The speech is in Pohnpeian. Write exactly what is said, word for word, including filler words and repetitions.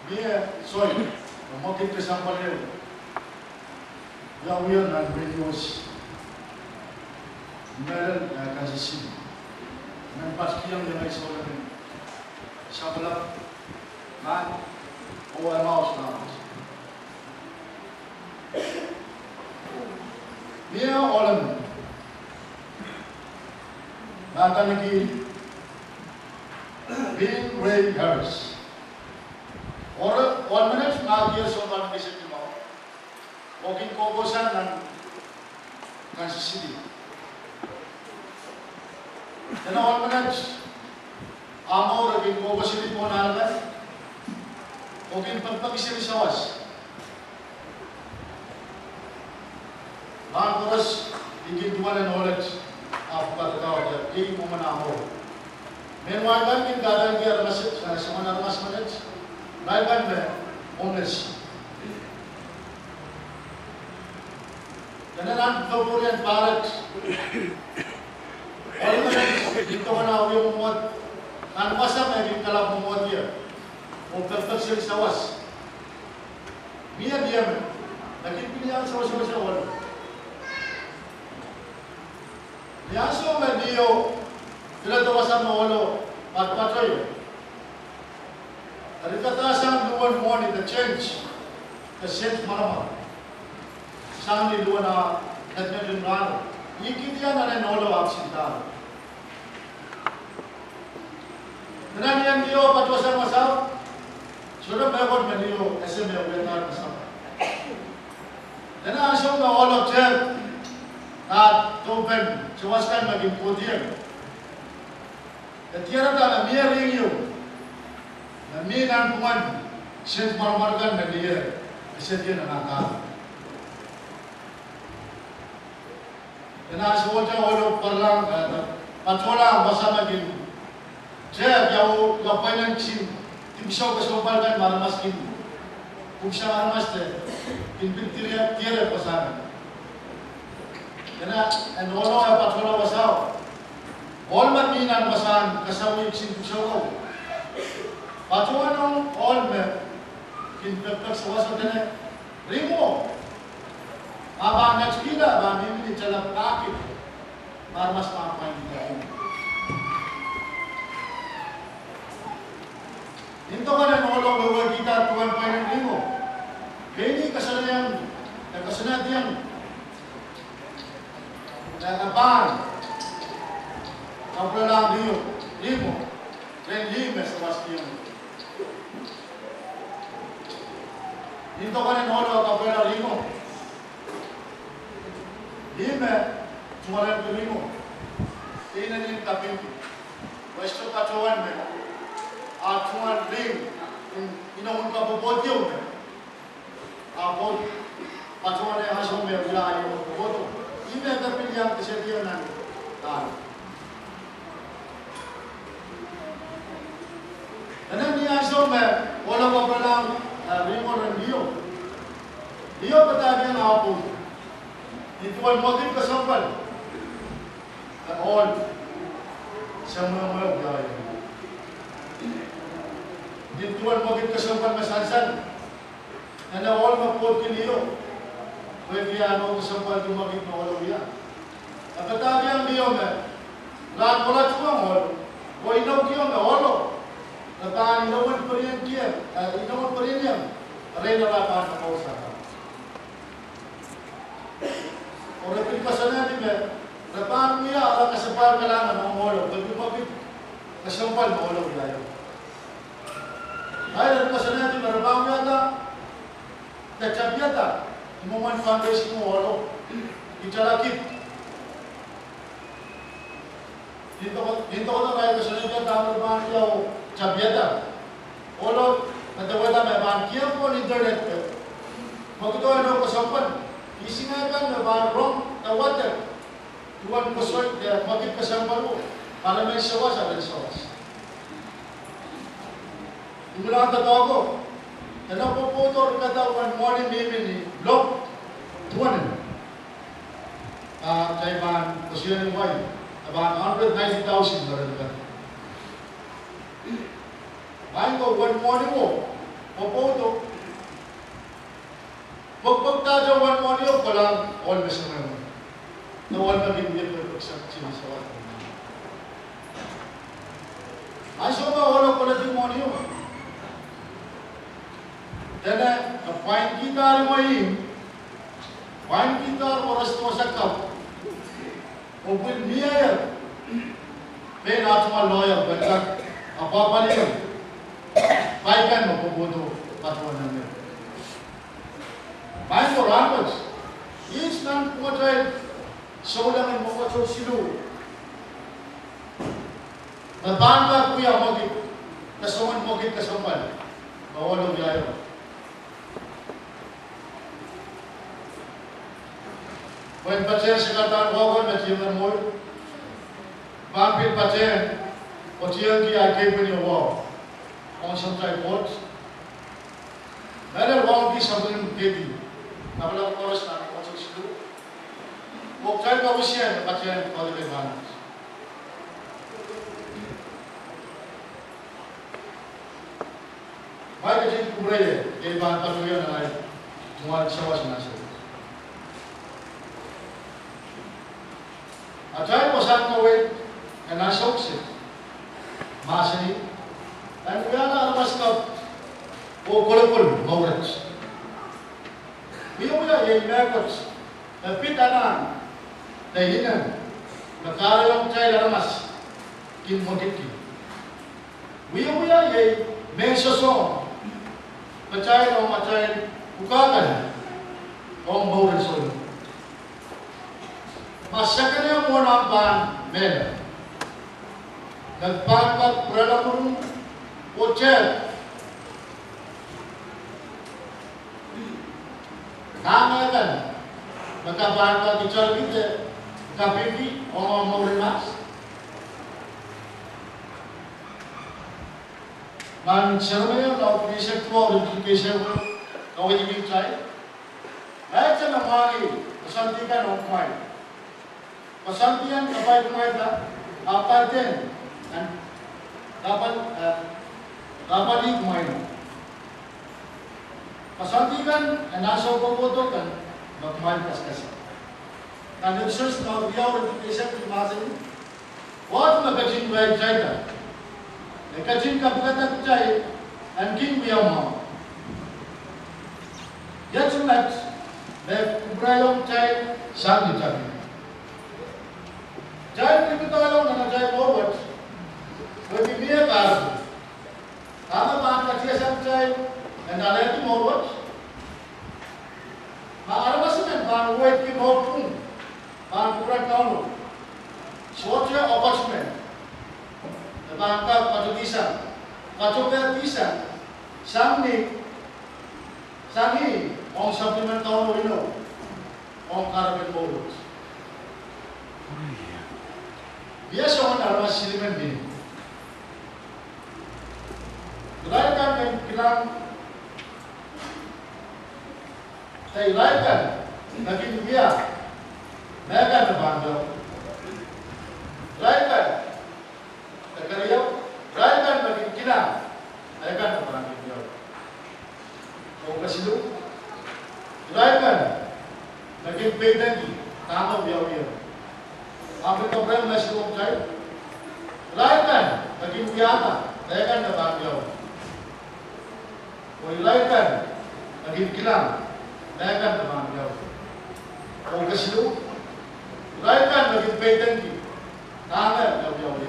Mie soai, me mwekid kesempwal ehu ia wia nan radio wet, mehlel, eh, Kansas City. Men pahn kihong ie ngehi souleng en sapwellimomwi nan, oh, emaus nan. Mie ohl emen me adaneki Bill Ray Harris. Ohl, ohl menet me kihong sounpar ni kesempwal mwahu, oh kin kohkohsang nan Kansas City. Dene ohl menet, ah mour e kin kohkohseli pohn ahl kan, oh kin pekipekiseli sawas. Rahn koaros I kin duwen en ohl et, ahpw pahn kaudok, I mwomwen ah mour. Mehn wai kan kin kadaniki aramas, eh, soangen aramas menet, irail kan me homeless. Dene nan pwuhk en Pahret, ohl menet kin doken ah wie mwomwohd nan wasa me kin kalap mwomwohd ie, oh pekipekiseli sawas. Mie mie me, e kin pil iang sewesewese ohlo. Ni ansou me Leo pilada wasa me ohlo patopato ie, e rikadahsang luhwen mwohni de change, de sent mwaramwar, sang ni luhwen ah medemedewe en rahno, ih kihdi nan en ohlo ahpw sendahlo. Dene ni en Leo patohsang wasao, sohte mehkot me Leo ese me wiadahr me sampah. Dene ansou me ohlo tehk, ah, dohpen sawas kan me kin kohdiong, e diarada me mie rihng ieu me mi nanpwungen sent mwaramwar kan me Leo esediong nan ah kahlo. Dene ansou ohlo pwaralahng, eh, patohlahng wasa me kin tehk, ia, ia pwainen kisin dipwisou kesempwal kan me aramas kin pwupwusang aramas de kin pil diare, diare pwasang. Dene en ohlo e patohla wasao, ohl me mi nan wasahn kasawih kisin dipwisou ko patohwanohng ohl me kin pekipek sawaso dene, Rihng o. Ma pahn netikihla, pahn mihmi ni tala pahkid me aramas pahn pwain kihda. Nin doken en ohlo wehwehkihda duwen pwainen rihng o, pein ih koasoanehdiong, e koasoanehdiong, e, e pahn kapwurelahng rihng o, rihng o, rehn lih me sawaskiong. Nin doken en ohlo kapwurehla rihng o, lih me tungoalenki rihng o, inenen kapingki, wehwehki patohwan me, ah tungoal rihng, inoun kapwopwoud ieu me, ah pwoud, patohwan e ansou me wia ieu pwopwoud, ih me e pil iang kesempwal nan ah Dene ni ansou me ohlo kapwurelahng, eh, rihng o rehn lih o, lih o padahkihong ah pwoud, nin duwen mwekid kesempwal, eh, ohl semwehmwe wiahiong. Nin duwen mwekid kesempwal me sansal, dene ohl me pwoudki lih o, pwehki ah mour kesempwalki mwekid me ohlo wia. E padahkihong lih o me, rahn kohla tuhwong ohlo, oh inoukihong me ohlo, re pahn inowen pwurehng, eh, inowen pwurehng, erein re pahn kousang. Oh re pil koasoanehdi me, re pahn wia ara kesempwal kalahngan ong ohlo, pwehki mwekid kesempwal me ohlo wiahiong. Irail koasoanehdi me re pahn wiahda de tapiada, mwomwen foundation en ohlo, italakid. Nin doken, nin doken irail koasoanehdi dahme re pahn wia oh tapiada. Ohlo, me dewe dahme pahn kihong pohn internet pil, mwekid o inou kesempwal, ihs ngehi kan me pahn rong de wadek duwen kosoi de mwekid kesempwal o, pahn men sawas, pahn sawas. Ih me landa doko, dene pwopwoud o rikada uwen mwohni mihmi ni lop duwen en, ah, kitail pahn koasoia ni wai, Pahn hundred ninety thousand me re lipehki. Maing ko, uwen mwohni wo pwopwoud o, pwekpwekdahte uwen mwohni o, kohlahng ohl me semwehmwe, de ohl me kin wie pwekpwek sang tiahk sawasang. Ansou me ohl koledi mwohni o, dene e pwainkihdahr imwe ihmw, pwainkihdahr koaros duwehte kapw, oh pil mie pein ah tungoal lawyer pwe e kak apwahpwalih pai kan me pwopwoud o patohwan nan. Maing ko, rahnwet, ihs nan pwungatail souleng en mwekid siluh me pahn kak wia mwekid, kesempwal mwekid, kesempwal me ohl wiahiong? Pwehn patehng sekadahn wauwel me tiengehn mour, pahn pil patehng oh tiengki ahi kepini wahu ong Samatail Koht. Mehlel wauneki sapwellime kepini, lapalap koaros nan mwekid siluh, oh kitail kawisian patehng kaudok en rahnwet. Mwail ketin kupwure ie, iei pahn patohwan nan ahi tungoal sawas nan seri. Atail wasahn kaweid en ansou kiset mahsanih, en wiahla aramas kapw oh kolokol mour wet. Wiewia iei mehkot me pid anahn de inen me kahrehiong kitail aramas kin mwekidki. Wiewia iei mehn sosohng kitail ong atail pwukat kan ong mour en souleng. Ma sekene mwohn ahmw pahn mehla, ke pahn kak pwurala murung oh tehk nahne kan me ke pahn kak itarki de kapingki ong ahmw mour en mahs? Nan Seremaia laud eisek duwau, iretikitik eisek ehu, kaweidki kitail, Maing, ke mwahngih koasoandi kan ong kumwail, koasoandi en kapai kumwail, ahpw kaidehn en kapal, eh, kapalih kumwail. Koasoandi kan en ansou pwopwoud o kan me kumwail kasikasik. Nan Episos laud riau, iretikitik eisek, mahsanih, Koht me ketin wia kitailda, e ketin kapikada kitail en kin wia mwahu. Iet met me kupwurehiong kitail sang ni tapio. Kitail pil kitail ong nan atail mour wet, pwehki mie kahrepe. Dahme pahn katiasang kitail en alehdi mour wet? Ma aramas emen pahn weidki mour pwung, pahn kupwuren Kauno, sohte appointment, e pahn kak patohsang, patohsang sang ni, sang ni ong sapwellimen Kauno inou ong kahrepen mour wet. Mie soangen aramas silimen mie. Irail kan me kilang, de irail kan me kin wia mehkan me pahn wiawi. Irail kan, de keriau, irail kan me kin kilang mehkan me pahn kin wiawi. Oh kesiluh, irail kan me kin peidengki dahme wiawi. Ahpw kaperen me siluh kitail, irail kan me kin wiahda mehkan me pahn wiawi. Oh irail kan me kin kilang mehkan me pahn wiawi. Oh kesiluh, irail kan me kin peidengki dahme wiawi.